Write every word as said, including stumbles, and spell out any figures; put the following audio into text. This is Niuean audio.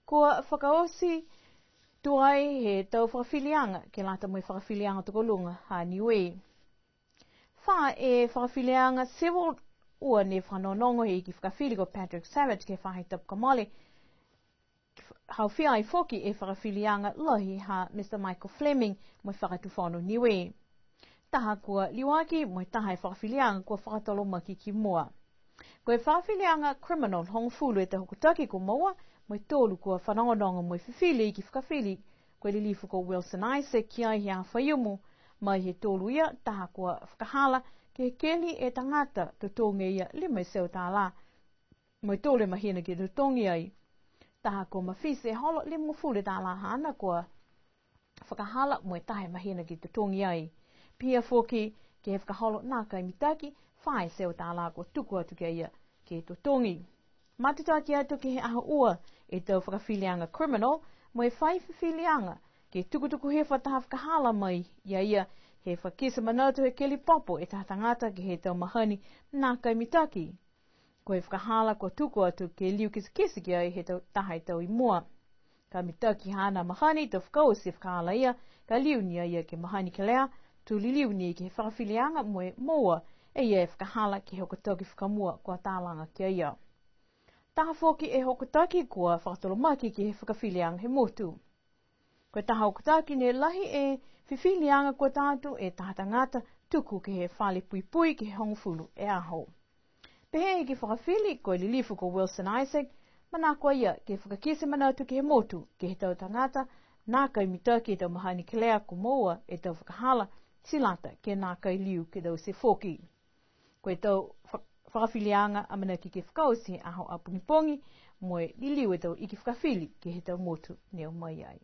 Kua fakaoti tuai he tau fakafiliaga ke lata mo e fakafiliaga tokoluga ha Niue. Fā e fakafiliaga civil ua ne fakanogonogo he iki fakafili ko Patrick Savage ke he faahi tapu kua mole, haofia ai foki e fakafiliaga lahi ha Mr Michael Fleming mo e Fakatufono Niue. Taha kua liuaki mo e taha e fakafiliaga kua fakatolomaki ki mua. Ko e fakafiliaga criminal hogofulu e tau hokotaki kua moua, mo e tolu kua fanogonogo mo e fifili e iki fakafili, ko e lilifu ko Wilson Isaac ki ai he aho Faiumu, mai he tolu ia, taha kua fakahala ke he keli e tagata totogi e ia lima e teau tālā, mo e tolu e mahina ke totogi ai. Taha kua mafiti e holo limagofulu e tālā haana kua fakahala mo e taha e mahina ke totogi ai. Pihia foki ke he fakaholo nākai mitaki, fā e teau tālā kua tuku atu ki a ia ke totogi. Matutaki atu ke he aho ua e tau fakafiliaga criminal, mo e fai fifiliaga ke tukutuku hifo taha fakahala mai ia ia he fakakite manatu he keli popo e taha tagata ke he tau mahani nākai mitaki. Ko e fakahala kua tuku atu ke liu kitekite ki ai he tau, taha e tau i mua. Ka mitaki haana mahani to fakaoti e fakahala ia, ka liu ni a ia ke mahani kelea, to liliu ni ke he fakafiliaga mo e moua e ia e fakahala ke he hokotaki fakamua kua talaga ki a ia. Taha foki e hokotaki kua fakatolomaki ke he fakafiliaga he motu. Ko e taha hokotaki ne lahi e fifiliaga kua tā atu e taha tagata tuku ke he fale puipui ke he hogofulu e aho. Pehē e iki fakafili ko e lilifu ko Wilson Isaac, manako a ia ke fakakite manatu ke he motu ke he tau tagata nākai mitaki e tau mahani kelea kua moua e tau fakahala, ti lata ke nākai liu ke taute foki. Ko e tau fa-, fakafiliaga amanaki ke fakaoti he aho a pogipogi, mo e liliu e tau iki fakafili ke he tau motu ne o mai ai.